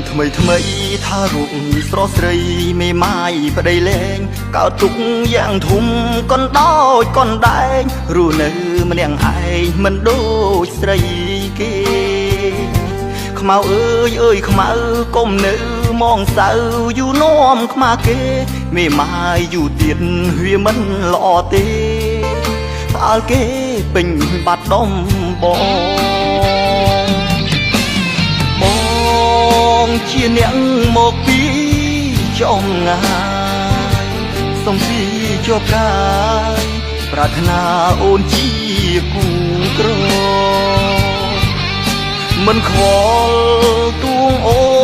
ថ្មីថ្មីថារូបស្រស់ស្រីមេម៉ាយប្តីលែងកើតទុកយ៉ាងធំកុនដោចកុនដែងរស់នៅម្នាក់ឯងមិនដូចស្រីគេខ្មៅអើយអើយខ្មៅកុំនៅមងសៅយូរនាំខ្មាគេមេម៉ាយយូរទៀតវាមិនល្អទេផ្អើលគេពេញបាត់ដុំបង បងជាអ្នកមកពីចំងាយសុំពីជាប់កាយប្រាថ្នាអូនជាគូក្រមិនខ្វល់ទួងអូន។